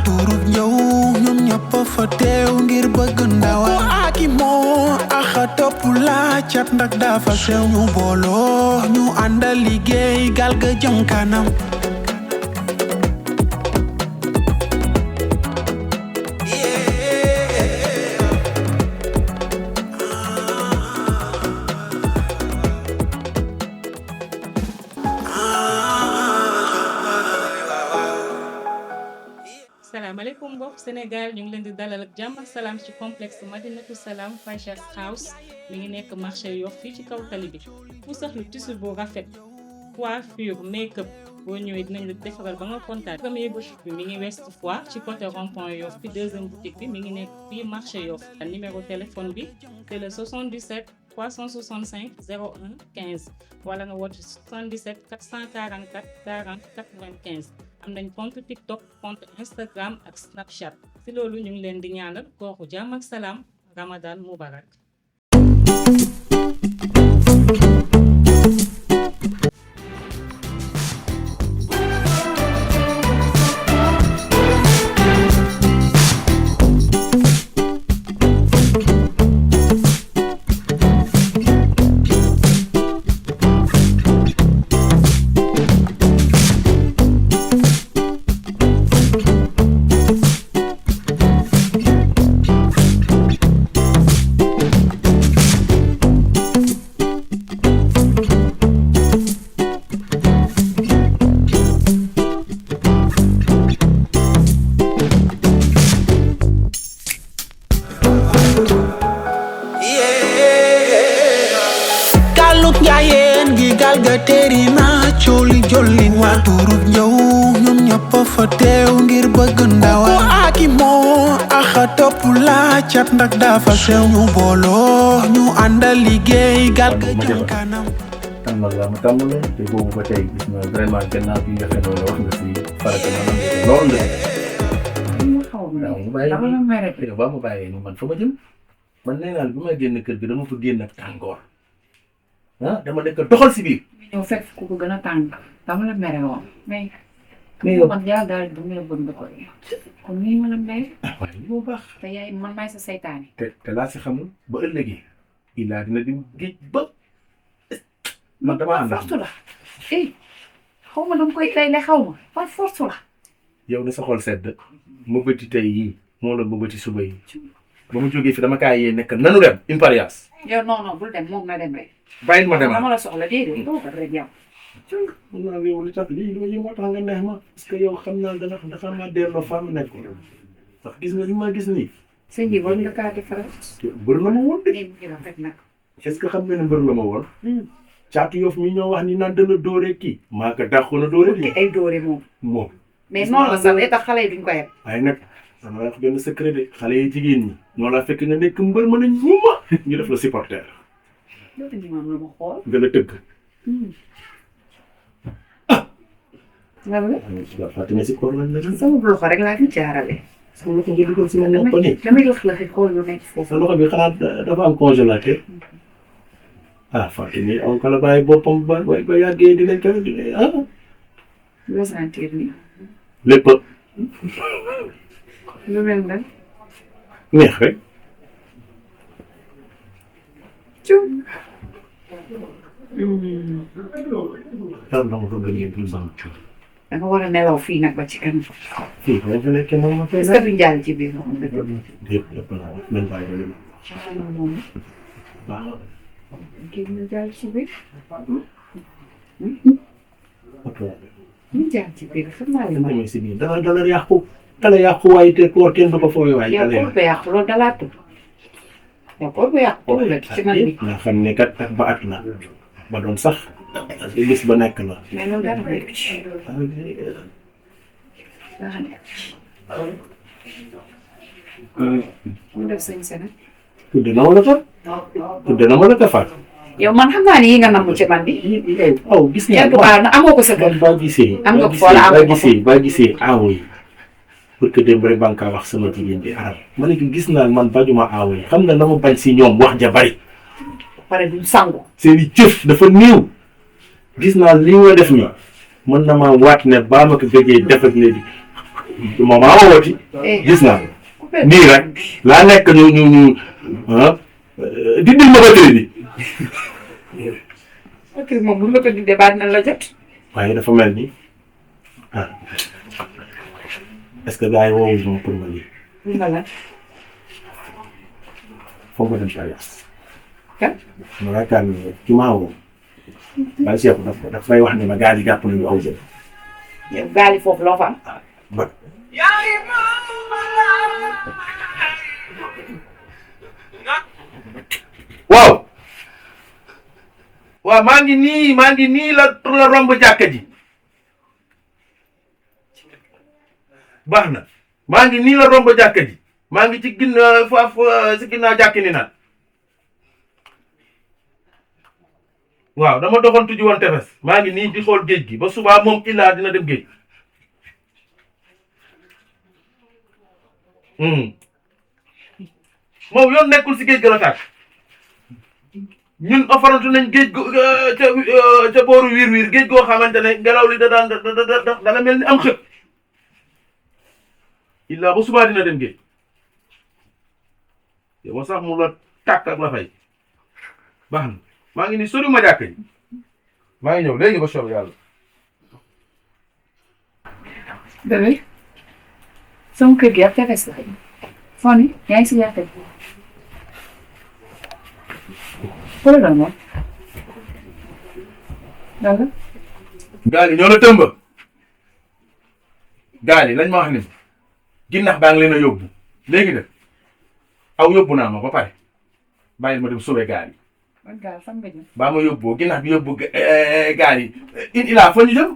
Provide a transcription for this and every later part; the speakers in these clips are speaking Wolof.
turu ñëw ñoom ñëpp fa teew ngir bëgg ndawa aki moo axa topp laa cat ndax dafa sew ñu booloo ñu àndal liggéey gal ga jëm kanam salaamaaleykum mbokk Sénégal ñu ngi leen di dalal ak jàmm ak salaam ci complexe Madinatu Salaam Fashion House mi ngi nekk marché Yoff fii ci kaw tali bi fu soxla tissu bu rafet coiffure make-up boo ñëwee dinañ la defaral ba nga kontaan. Premier boutique bi mi ngi Ouest Foire ci côté rond-point Yoff bi deuxième boutique bi mi ngi nekk fii marché Yoff. Numéro téléphone bi c'est le 77 365 01 15 wala nga woote 77 444 40 95. am nañ compte TikTok compte Instagram ak Snapchat si loolu ñu ngi leen di ñaanal kooku jàmm ak salaam Ramadan Mubarak. galga teri na coli jollin wa turu ñëw ñoom ñëpp fa teew ngir bëgg ndawa aki moo axa topp laa cat ndax dafa sew ñu booloo ñu àndal liggéey galga jëm kanam tàmmal la ma tàmmale te boobu ba tey gis na vraiment gannaaw bi nga xam ne wax nga si farata maanaam loolu la waaw ma bàyyee ni man fa ma jëm man nee naa bi ma génn kër gi dama fa génn ak tàngoor dama nekk doxal si biir. ñëw fekk ku ko gën a tàng dama la mere woon mais yow man yàlla daal du ma la bëgg ko kon nii ma la mere. waaye li moo baax. te yaay man maay sa saytaane. te laa si xamul ba ëllëgee ilaa dina di géej ba man damaa ànd force la xaw ma dama koy tayle xaw ma par force la. yow na sa xol sedd ma bëti tey yii moo la ma bëti suba yi ba mu jógee fi dama kaa yee nekk nanu dem une parias. yow non bul dem moom na dem rek. bàyyil ma demal dama la soxla déedéet doo ko rek yow. mun naa yow li tax lii loo moo tax nga neex ma parce que yow xam naa dafa ma delloo femme nekk ko ndax gis nga li ma gis nii. sëñ bi war nga kaa defaral. mbër la ma woon de. nii mu ngi rafet nag. est-ce que xam nga ne mbër la ma woon. caatu Yoff mi ñoo wax ni naan dana dóore kii. maa ko dàqoon a dóore te ay dóore moom. mais noonu la sax day tax xale yi duñ ko yeb. waaye nag dama wax benn secret de xale yi jigéen ñi ñoo laa fekk nga nekk mbër mën a ñuuma ñu def la supporter. loolu ñu maam la ma xool. nga la tëgg. nga la. waaw Fatima si koor lañ la. sama loxo rek laa fi jaarale. sama loxo nga dugal si ma nopp nii. damay lëx-lëxi xool lu nekk foofu. sa loxo bi xanaa dafa am congélateur. Fatima on ko la bàyyi boppam ba yàggee dinañ ko loo sentir nii. lépp. lu mel ne. neex rek. cum. daal dama ko gën a gën da nga war a nelaw fii nag ba ci kanam. fii ba nga nekkee moom ma fay. est-ce que duñ jàll ci biir moom dëgg. lépp naa nañ bàyyi ba lépp. moom. waaw. kii ñu jàll ci biir. ok. ñu jàll ci biir xam naa li ma. damay si biir dala yàqu. dala yàqu waaye te koo kenn du ko foowee waaye. yow kóol ba yàqu loolu dalaa tudd. yow kóol ba yàqu tudd la ci man bi. nga xam ne kat ak ba at la ba doon sax gis ba nekk la. mais loolu dara nekk ci. dara nekk ci. mu def sañ sa nag. tudde na wala fa. tudde na wala defar. yow man xam naa ni yi nga namm ci man bi. aw gis nga. kenn amoo ko sa kër. ba gisee. am nga ko wala amoo ko ba gisee aawo yi. pour que démb rek ba nga wax sama jigéen bi arab ma ne ko gis naa man bajuma aawo yi xam nga la ma bañ si ñoom wax ja bari. pare duñ sangu. seen i jëf dafa néew. gis naa li nga def nii mën na maa waat ne baa ma ko gëjee def ak léegi moom maa ma wooti gis naa nii rek laa nekk ñu dindil ma batterie bi. ok moom bu nga ko dindee baat na la jot. waaye dafa mel ni est-ce que gars yi woowuñu ma pour ma lii. voilà. foog ma dem Parias. kan. ma yaakaar ni ki maa woo. waaye Cheikh daf may wax ne ma gars yi jàpp nañu aw jëm. yow gaali foofu loo fa am. ba. waaw. waaw maa ngi nii la romb jàkka ji. baax na maa ngi nii la romb jàkka ji maa ngi ci ginnaaw jàkki ni naan waaw dama doxantu ji woon tefes maa ngi nii di xool géej gi ba subaa moom illaa dina dem géej moom yoon nekkul si géej ga la tàkk ñun ofarantu nañ géej gu ca booru wiir géej goo xamante ne ngelaw li dana mel ni am xëpp illaa ba subaa dina dem géej yow ma sax mu la tàkk ak la fay baax na maa ngi ni sori ma jàkk ji maa ngi ñëw léegi ba soob yàlla. bébé sama kër gi ak tefes la foo ni yaa ngi si jàkka ji problème moom danga gaal yi ñoo la tëmba gaal yi lañ ma wax ni ginnax baa ngi leen a yóbbu léegi nag aw yóbbu naa ma ba pare bàyyil ma dem sauver gaal yi man gaal fan nga jëm baa ma yóbboo ginnax bi yóbbu gaal yi ilaa fa ñu jëm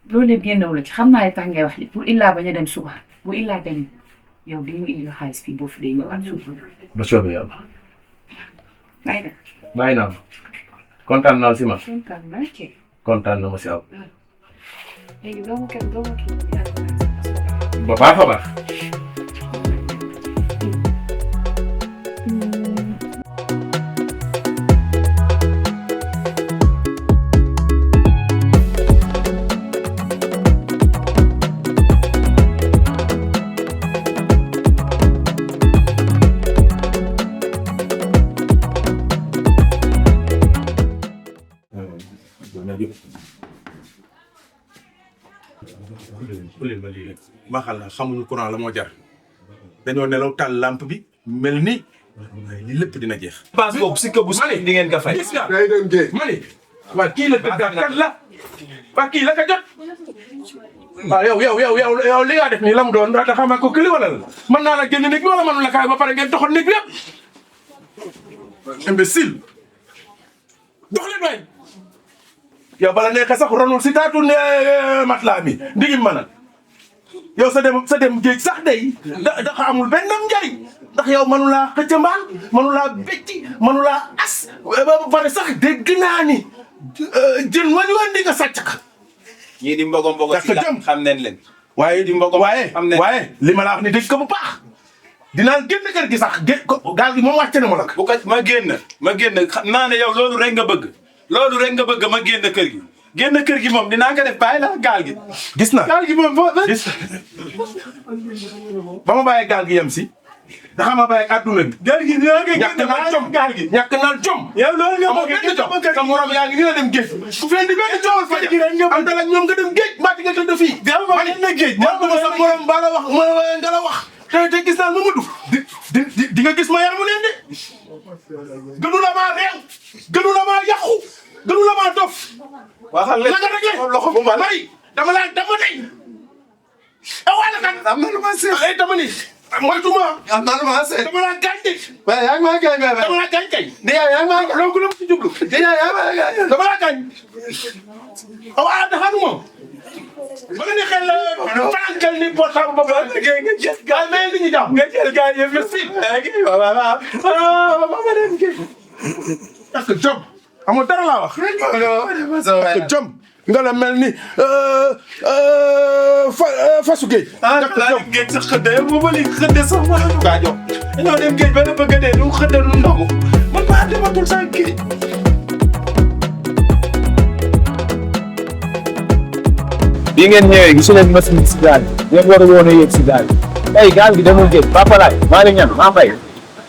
loolu lépp génnewu la ci xam naa ne tax ngay wax li pour illaa bañ a dem suba bu illaa dem yow di ñu indi xaalis fii boo fi dee ñëwaat suba ba soobee yàlla bàyyi na bàyyi naa ma kontaan naa si ma kontaan naa ci kontaan na ma si aw léegi doo ma kii ba baax a baax maxal la xamuñu courant la moo jar dañoo nelaw tàll lampe bi mel ni waaye li lépp dina jeex. passe boobu si bu sori di ngeen ko fay. gis nga day dem géej ma ni waa kii la dëgg kat la waa kii la ka jot waaw yow li nga def nii la mu doon da xamaa ko këli wala la mën naa la génn néeg bi wala mënu la kaay ba pare ngeen doxal néeg bi yëpp imbécile dox leen waay yow bala nekk sax ronul si taatu ne matelas mi ndigim mënal yow sa dem géej sax day dafa amul benn njariñ ndax yow mënu laa xëcc mbaal mënu laa becci mënu laa as ba pare sax dégg naa ni jën wañu andi nga sàcc ka ñii di mbogo si la xam nañ leen. waaye di mbogo xam nañ waaye li ma la wax ni dégg ko bu baax dinaa génn kër gi sax gaal gi moom wàcce na ma la bu ko ma génn xam naa ne yow loolu rek nga bëgg ma génn kër gi génn kër gi moom dinaa ko def bàyyi la gaal gi. gis naa gaal gi moom gis ba ma bàyyee gaal gi yem si daxa ma bàyyi àdduna bi gaal gi dinaa ko ñàkk naa jom gaal gi ñàkk naa jom yow loolu nga amoo benn jom sa morom yaa ngi ni la dem géej ku feen di benn joowal fa am dala ñoom nga dem géej mbaa nga tëdd fii ma na géej man ma sa morom ba la wax nga la wax te gis naa Mamadou di nga gis ma yaramu neen de gënu la maa réew gënu la maa yàqu gënu la maa dof waxal la nga réglé loxo bu ma bari dama tey wala kan am na lu ma seet ay dama ni moytuma am na lu ma seet dama laa gaañ de waaye yaa ngi maa gaañ dama laa gaañ kay yaa ngi maa gaañ loolu la mu ci jublu yaa maa gaañ dama laa gaañ dafa ma ba nga ne xel la tànkal ni portable ba nga jël gaal mais li ñu jàpp nga jël gaal yëpp si parce que jom amul dara laa wax parce que jom nga la mel ni fasu géej géej sax xëdde bu ma li xëdde sax ma la kaa jox dañoo dem géej ba la bëgg a dee du xëdde du ndogu man maa dematul sax géej bi ngeen ñëwee gisu leen machine si gaal bi ngeen war a woon a yëg si gaal bi tey gaal gi demul géej Papa Laay maa ngi ñaan maa fay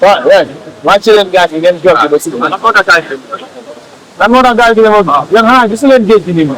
waaw wàcc leen gaal gi ngeen jox ba si lan moo tax gaal gi demul yéen xanaa gisu leen géej gi nii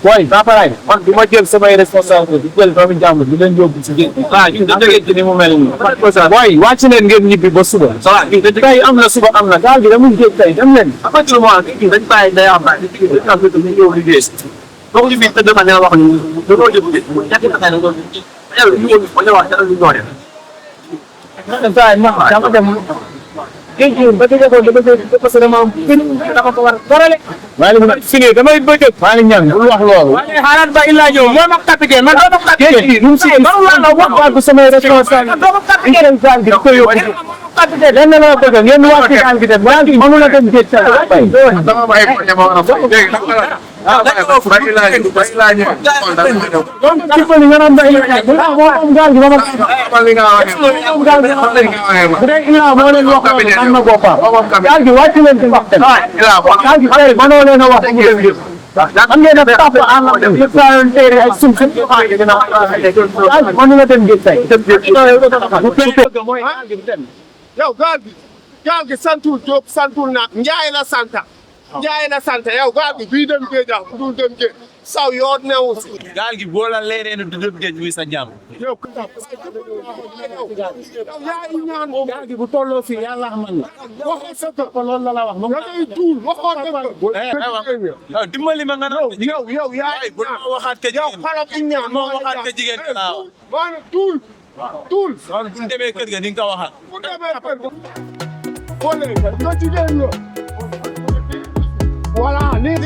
waaye Papa Laay man du ma jël samay responsabilité di jël doomu jàmbur di leen yóbbu si géej gi géej gi ni mu mel nii waaye wàcc leen ngeen ñibbi ba suba tey am na suba am na gaal gi demul géej tey dem leen donc ñu bi tëdd ma ne wax ni dañoo jëf ñetti taxay na doon yàlla ñu woon ko ñëwaat yàlla ñu doore dama dem géej gi ba tey ko parce que dama ko war torale maa ngi leen fini damay bëgg maa ngi ñaan bul wax loolu waaye xaaral ba illa ñëw moo ma capitaine man doo ma capitaine géej gi mu si la wax ko sama responsable doo ma capitaine gaal gi ko yóbbu capitaine lenn la bëgg ngeen wax ci gaal gi dem gaal gi mënu la dem géej sa bay dama bay ko ñama war a léegi donc ci ko li nga naan bay moo am gaal gi dama bu dee illa moo leen wax am na boppam gaal gi wàcc leen ci wax gaal gi xale mënoo leen a wax am ngeen a tàpp àll bi tere ay suuf mënu la dem géej tey yow gaal gi santul Diop santul na Njaay la santa Njaay la santa yow gaal gi bii dem géej bu dul dem géej saw yoon newu si gaal gi boo la leeree ne du dem géej muy sa jàmm yow yaa ngi ñaan gaal gi bu tolloo fii yàlla xamal na waxoo sa dëkk loolu la la wax da ngay tuul waxoo dëkk dimbali ma nga na yow yaa ngi bu ma waxaat ka yow jigéen xarab i ñaan moo waxaat ka jigéen laa wax maana tuul bu ñu demee kër ga ni nga ko waxaat bu demee kër ga boole nga jigéen la voilà nii